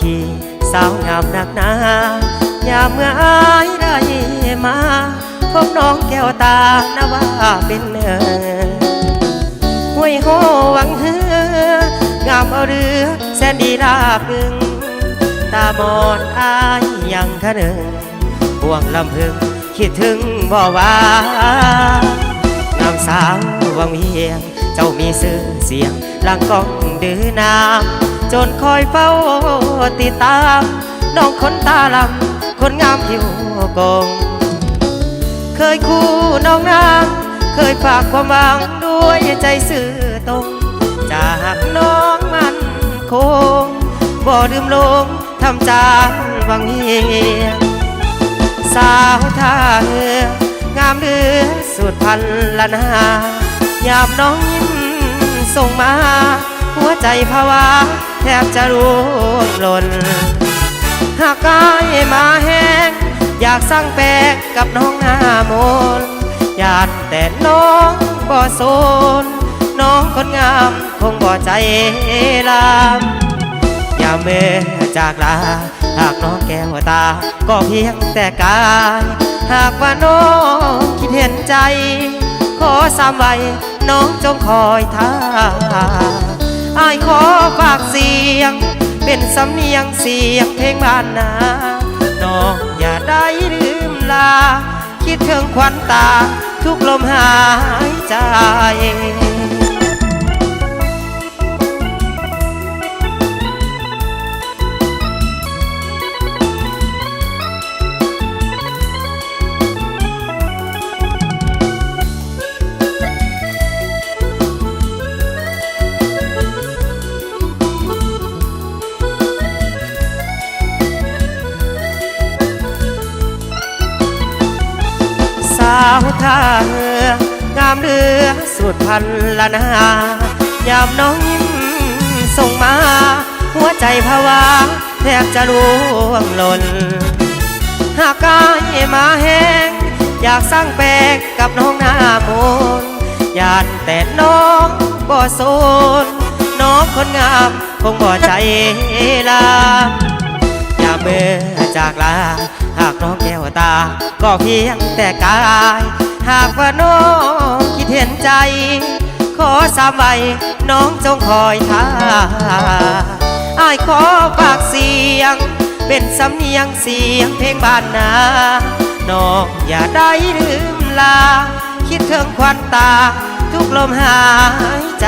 ທີ່ສາວງາມນັກໜາ ຍາມເມື່ອອາຍໄດ້ມາ ພົບນ້ອງແກ້ວຕານາວ່າເປັນເໜີ ຫ້ວຍໂຮຫວັງເຮືອ ງາມເອົາເຫຼືອ ແສນດີລາບລຶງ ຕາມອນອາຍຍັງຄະນຶງ ຫ່ວງລຳເພິງ ຄິດເຖິງບໍ່ວ່າ ງາມສາວວັງວຽງ ເຈົ້າມີຊື່ສຽງ ຫຼັງກ້ອງດືນາມ ຈົນຄອຍເຝົ້າຕິດຕາມ ນ້ອງຄົນຕາລຳ ຄົນງາມຜິວກົງ ເຄີຍຄູ່ນ້ອງນາງ ເຄີຍຝາກຄວາມຫວັງດ້ວຍໃຈຊື່ຕົງ ຈາກຮັກນ້ອງໝັ້ນຄົງ ບໍ່ລືມລົງ ທຳຈານວັງວຽງ ສາວທ່າເຮືອ ງາມເຫຼືອສູດພັນລະນາ ຍາມນ້ອງຍິ້ມສົ່ງມາ ຫົວໃຈພະວາແທບຈະລ່ວງຫຼົ່ນ ຫາກອາຍມາແຮງ ຢາກສ້າງແປກກັບນ້ອງໜ້າມົນ ຢ້ານແຕ່ນ້ອງບໍ່ສົນ ນ້ອງຄົນງາມ ຄົງບໍ່ໃຈລາມ ຍາມເມື່ອຈາກລາ ຫາກນ້ອງແກ້ວຕາ ກໍພຽງແຕ່ກາຍ ຫາກວ່ານ້ອງຄິດເຫັນໃຈ ຂໍສາມໄວ ນ້ອງຈົ່ງຄອຍທ່າ ອ້າຍຂໍຝາກສຽງ ເປັນສຳນຽງສຽງເພງບ້ານນາ ນ້ອງຢ່າໄດ້ລືມລາ ຄິດເຖິງຂວັນຕາ ທຸກລົມຫາຍໃຈ. ສາວທ່າເຮືອ ງາມເຫຼືອສູດພັນລະນາ ຍາມນ້ອງຍິ້ມສົ່ງມາ ຫົວໃຈພະວາແທບຈະລ່ວງຫຼົ່ນ ຫາກອາຍມາແຮງ ຢາກສ້າງແປກກັບນ້ອງໜ້າມົນ ຢ້ານແຕ່ນ້ອງບໍ່ສົນ ນ້ອງຄົນງາມ ຄົງບໍ່ໃຈລາ ຍາມເມື່ອຈາກລາ ຫາກນ້ອງແກ້ວຕາ ກໍພຽງແຕ່ກາຍ ຫາກວ່ານ້ອງຄິດເຫັນໃຈ ຂໍສາມໄວ ນ້ອງຈົ່ງຄອຍທ່າ ອ້າຍຂໍຝາກສຽງ ເປັນສຳນຽງສຽງເພງບ້ານນາ ນ້ອງຢ່າໄດ້ລືມລາ ຄິດເຖິງຂວັນຕາ ທຸກລົມຫາຍໃຈ.